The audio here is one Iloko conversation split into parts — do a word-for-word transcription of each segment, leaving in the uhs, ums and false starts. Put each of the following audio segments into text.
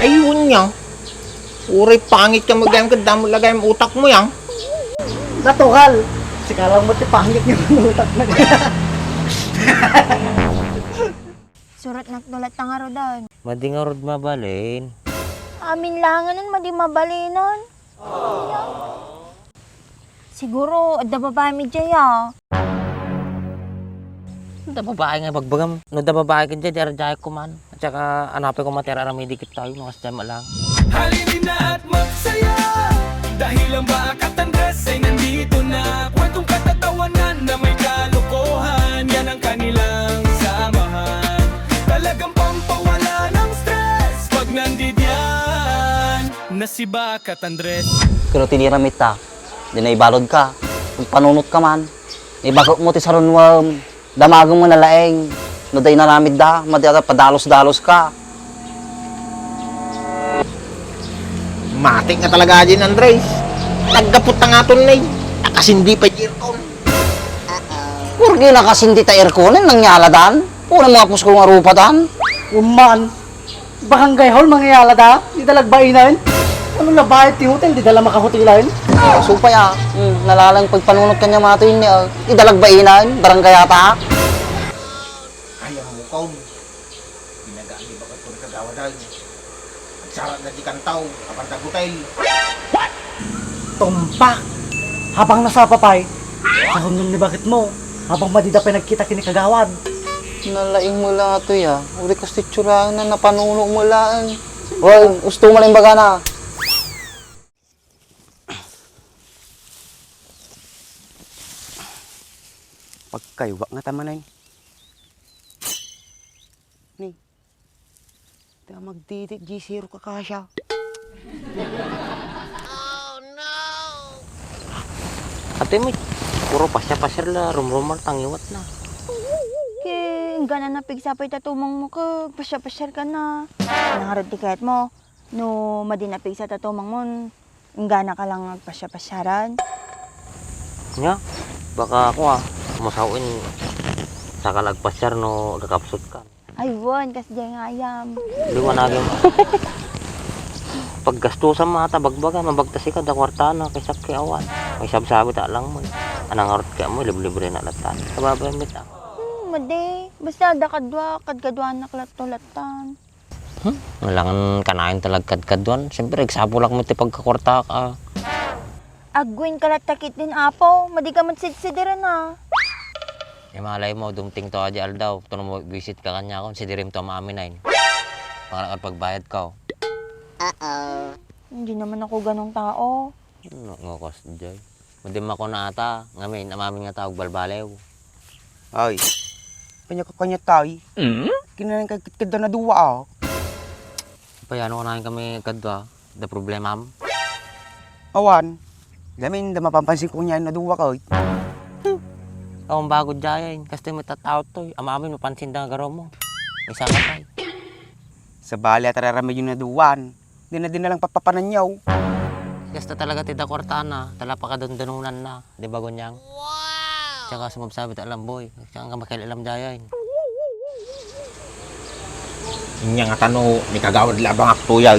Ay, unya. Uray pangit ka magayam ket damo lagayam utak mo, yang. Natural. Sika lang mo ti pangit nga utak na. Surat naktulat ta nga rodan. Madi nga rod mabalin. Amin langanan madi mabalinan. Siguro, adda babaem idiay, ah. Adda babae nga ibagbagam. No adda babae ket idiay, di ardiak man. At saka, anapay ko matira aramidi ket tayo, no, kas dyan lang. Halina at magsaya, dahil ang Bakat Andres ay nandito na. Kwentong katatawanan na may kalokohan, yan ang kanilang samahan. Talagang pampawala ng stress pag nandidiyan na si Bakat Andres. Kuno ti ni Ramita, di na ibalod ka. Agpanunot ka man. Ibagok mo ti sarunwam. Damagem mo na laeng. No di inaramid da, madi a padalus-dalus ka. Mati nga talaga din, Andres. Naggapot ta nga ton, eh. Nakasindi pa yung aircon. Porke nakasindi ta aircon, nangyaladan? Puro mga pusko nga rupa dan. Umman. Barangay hall, mangyayala da? Di da lagbainaen? Ano labayad ti hotel, di da la makahotelan? Ah, supay ah. Hmm, nalalang pagpanunot kanya matoy ni, ah, di da lagbainaen, barangay ata. Ay, ang mukaw. Pinagaan ni bakit ko nagkagawa dahil. Agsarat na di kantaw, kapantag hotel. Tumpak! Habang nasapa pay, sarunnom ni bakit mo, habang madida pay nagkita kini kagawad. Nalaing mo lang atoy, ah. Uri kas ti tsura na napanuno mo lang. Well, gusto mo lang bagana. Pagkaywa nga tamanan. Ni. Ta magdidi, G zero ka kasya. Ate mo, puro pasya-pasya la, rumrumar, tangiwat na. Ke, enggana napigsa pay ta tumang mo, ke, pasya-pasya ka na. Nangarod ti kayat mo, no, madi napigsa ta tumang mo, enggana ka lang agpasya-pasyaran. Nya, baka ako ah, musawen, saka la agpasyar no, agkakapsut ka. Ay, wen, kasdiay nga ayam. Liwanagem. Paggastusan mo ata, bagbaga, mabagtas ika, da kwartana, kaysa ki awan. May sabsabi ta lang mo. Anang arot ka mo, libre-libre na latta. Kababayan mo ta. Hmm, madi. Basta da kadwa, kadkaduanak latto lattan. Hmm? Alangan kanayon ta la agkadkaduan. Siyempre, agsapulak mo ti pagkakwarta ka. Agguin ka latta ketdin, Apo. Madi ka met sidsidiren, ah. Imalay mo, dumteng to a di aldaw. Tuno mo, visit ka kaniakon, sidirim to a maaminayen. Pangalakad pagbayad ko. Uh-oh. Hindi naman ako ganong tao. Ano nga kasdiay? Madi makuna ata, ngamin, amamin nga tao, agbalbaliw. Ay, kanya ka kanya tay. Mm? Kinain ka kitkit na dua, ah. Payano ka na kami kadwa? Da problemam? Awan. Lamin, da mapapansin ko niya na duwa ka, oy. Awan bago diay, kasta mo tataot to, eh. Amamin, mapansin da nga garo mo. May sanga pa, eh. Sabali at raramid yung naduwan. Di na, di na lang papapanan niya, oh. Kasta talaga ti da kwartana, tala pakadundununan na. Di ba, Gunyang? Wow! Tsaka sumabsabi ta alam, boy. Tsaka ka makialam dayan. Inya nga tano, ni kagawad labang aktuyan.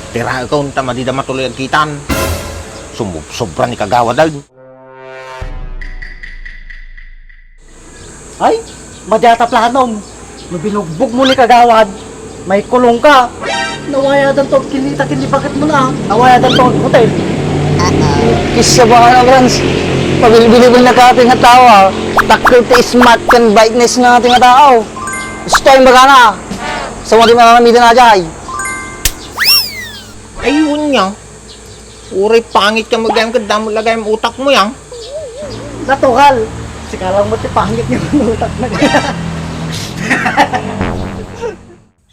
Tira ikaw, unta madida matuloy agkitan. Sumub-, sobra ni kagawad ay. Ay, madiata planom. No binugbog mo ni kagawad, may kulong ka. Nawayadan to, kinita, kinibakit mo na. Nawayadan to, hotel. Kisa ba ka na, Franz? Pabilbilibin na ka ating nga tao, ah. Takkel ti smart kan brightness nga ating nga tao. Gusto yung baga na. Sa mga di maramamitan na dyan. Ay, unya. Uray pangit ka magayam, ket damo lagayam utak mo, yang. Natural. Sika lang mo ti pangit nga utak na.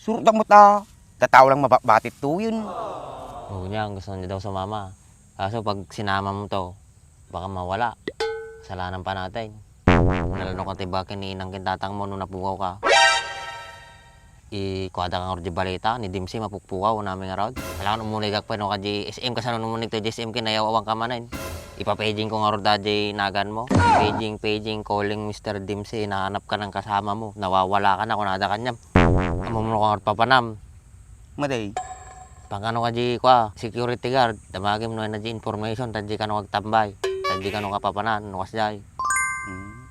Surot mo ta. Tataw lang mababatit to yun. Oo niya, ang gusto niya daw sumama. Kaso pag sinama mo to, baka mawala. Kasalanan pa natin. Nalano ka, diba, kininang kintatang mo nung napukaw ka? Ikuada ka nga di balita, ni Dimsi mapukpukaw, namin nga raod. Kailangan umunig ka pa, no, ka di S M, kasano umunig to di S M, kinayaw awang ka manen. Ipapaging ko nga raod di nagan mo. Paging, paging, calling Mister Dimsi, hinahanap ka ng kasama mo. Nawawala ka na, kunada kanyam. Amom no ka nga papanam. Maday. Pangkano ka di kua, security guard, damagim no ania di information, ta di kano agtambay, ta di kano kapapanan, no kasdiay. Hmm.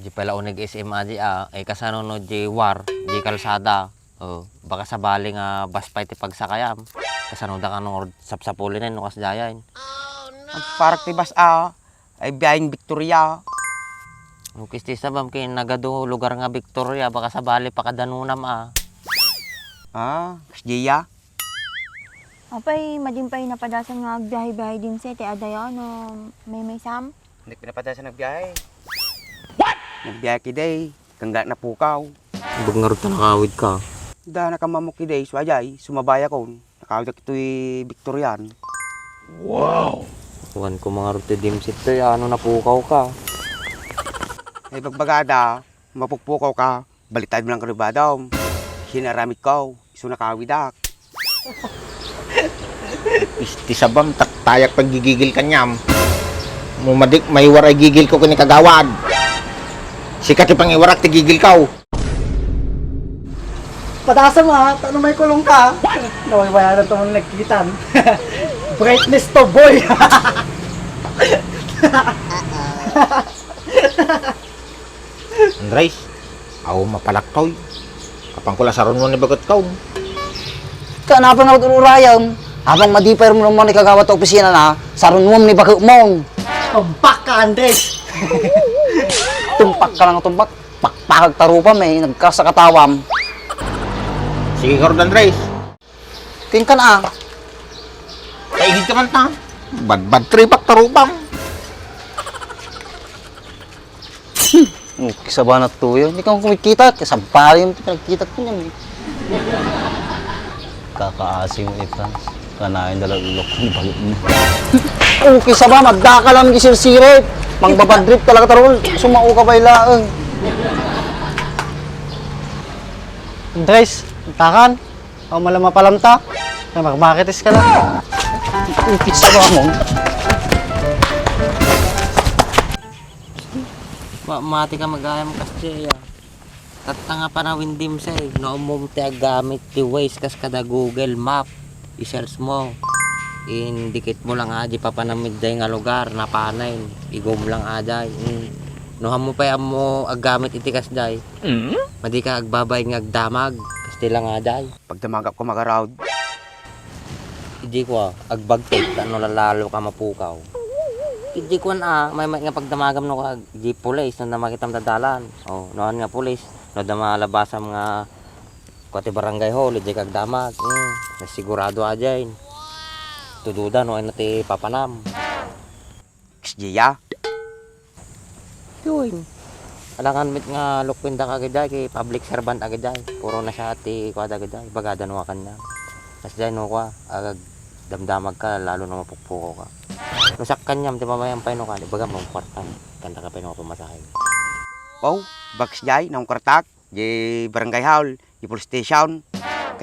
Di pala uneg S M a di a, eh, kasano no di war, di kalsada. Oh, baka sabali nga bus pay ti pagsakayam. Kasano da kano sapsapulinen no kasdiay? Agparak ti bus a, ay biyaeng Victoria. Ukis ti sabam ken nagadu lugar nga Victoria, baka sabali pakadanonam a. Ah, kasdiay a? Apay, madi pay napadasan nga agbiahe-biahe dimse ti adayo no maymaysam? Hindi pinapadasan agbiahe. What? Nagbiahe ki day, kangga napukaw. Bag ngarud ta nakawid ka. Da nakamamok ki day, so ajay, sumabay akon. Nakawid ak itoy Victorian. Wow! Kuan ko mangarud ti dimse toy, ano napukaw ka? Ay, bagbagada, mapukpukaw ka. Balitaan mo lang kano badam. Sinaramid ko, isu nakawidak. Isti sabam, taktayak paggigigil kanyam. Mumadik, maiwar ay gigil ko kini kagawad. Sika ti pangiwarak ti gigil ko. Padasam ha, tano may kulong ka. Nawaywayanan to mong nagkitan. Brightness to, boy! Andres, aw mapalaktoy. Kapang ko la sarunwan ni baget kaw. Kanapan nga ururayam, habang madipay rumrumang ni kagawad ta opisina na, sarunwam ni baget mo. Tumpak ka, Andres! Tumpak ka lang, tumpak. Pakpakag tarupa, may nagkasa katawam. Sige, Gordon Andres. Tingkan a. Paigid ka man ta. Badbad tripak tarupang. Hmm. Oh, kisabana tuyo. Hindi ka kumikita. Kasabali yung pinagkita ko niyan eh. Kakaasi mo, Efrans. Kanayon da lang ilok ni bayo mo. Oh, kisaba, magdaka lang di sirsirip. Mangbabadrip talaga tarul. Sumao ka pa ilaeng. Andres, takan. Aw, mala mapalamta. Nga magmaketis ka na. Umpisa ba mo? Ma-, mati ka magayam kas diay, ah. Tatta nga panawin dimsay, no, ammom ti aggamit ti Waze kas kada Google Map. I-search mo. Indikit mo lang, ah, di papanam idiay nga lugar, napanen. Igom lang, ah, diay. Mm. No, ammo pay ammo aggamit iti kas diay. Mm? Madi ka agbabain nga agdamag. Kas ti lang, ah, diay. Pagdamagak ko magarud. Idi ko, ah, agbagtit, ta no lalalo ka mapukaw. Idi ko, ah, may, may nga pagdamagam no ka, di pulis, no na makitam da dalan. Oh, no, nga pulis, no da malabasam nga, kua ti barangay hall, idi ka agdamag. Hmm, nasigurado a diay. Tududa, no, ano ti papanam. Kasdiay a? Yun. Alangan met nga lukwenda ka gid ay, kay public servant ka gid ay. Puro na siya ti kua da gid ay, bagada no kanya. Kas diay no kua, agag damdamag ka, lalo na mapukpukaw ka. No sakkan niya, ti pamayam pay no ka, di baga mo kwarta. Kanta ka pay no pamasahe. Wow, baks diay, nang kwartak. Di barangay hall, di police station.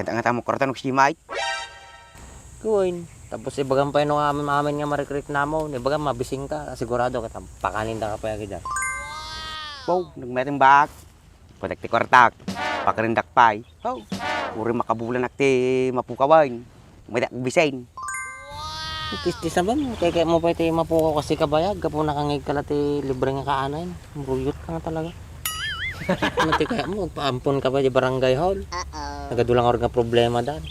Kanta nga tamo kwarta no si Mike. Kuwain. Tapos ibagam pay no amin, amin nga marikrik namo, ibagam mabising ka, sigurado ka, pakanin da ka pay agida. Wow, nagmeting baak. Padak ti kwartak. Pakarindak pay. Wow, uri makabulanak ti mapukawan. Madak bisin. Itis-tis na ba? Kaya, kaya mo pa iti mapukaw kasi kabayag, kapu nakangig ka la ti libre nga kaanayan. Muruyot ka nga talaga. Ano ti kaya mo? Paampon ka pa di barangay hall. Nagadulang nga problema dan.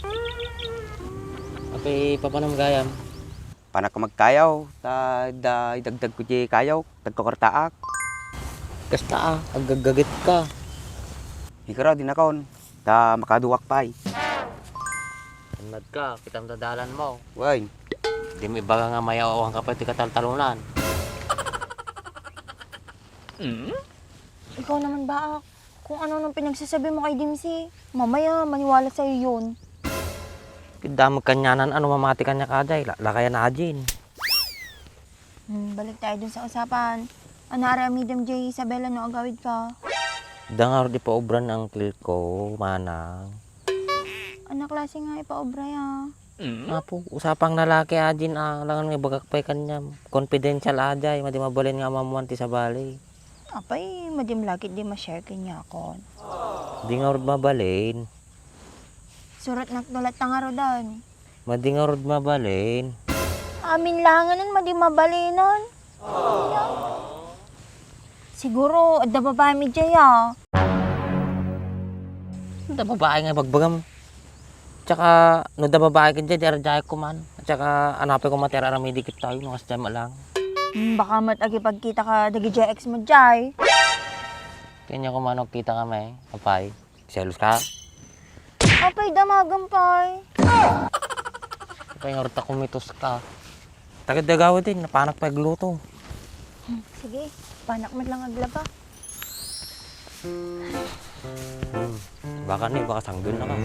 Apay, papanam gayam? Panak magkayaw, ta da idagdag ko di kayaw, tagkakartaak. Kasta a, aggaggagit ka. Ikara, di nakon. Ta makaduak pay. Annad ka, kitam ta dalan mo. Wen. Di mo ibaga nga mayaw-awan ka pa ti kataltalunan. Mm? Ikaw naman, Baak. Kung ano nang pinagsasabi mo kay Dimsi, mamaya maniwala sa'yo yun. Kidamag kanyanan, ano mamati kanya kaday, la-, lakayan na ajin. Hmm, balik tayo dun sa usapan. Ano, aramidem jay Isabela no agawid ka? Da nga rod ipaobra ni uncle ko, manang. Ano klase nga ipaobra ya? Apo, usapang lalaki ajin a, langan nga ibagak pay kanyam. Confidential ajay, madi mabalin nga mamuan ti sabali. Apay, madim lagit di ma-share kanyakon. Di nga rod mabalin. Suratnak to latta ngaruden. Madi ngarud mabalin. Amin langanen madi mabalinan. Siguro, adda babaem idiay, a. Adda babae nga ibagbagam. Tsaka, no adda babae ketdi, di ardiak man. Tsaka, anapay koma ti aramidek tayo, no kasdiay met lang. Hmm, baka met agipagkitaka dagidiay ex mo diay. Kanya koma no agkitakami, apay. Selos ka? Apay, damagem pay. Apay, ngarud ta kumitoska. Tagad dagawa din, napanak pay agluto. Hmm, sige, panak met lang aglaba. Hmm, baka ni, baka sanggenaka.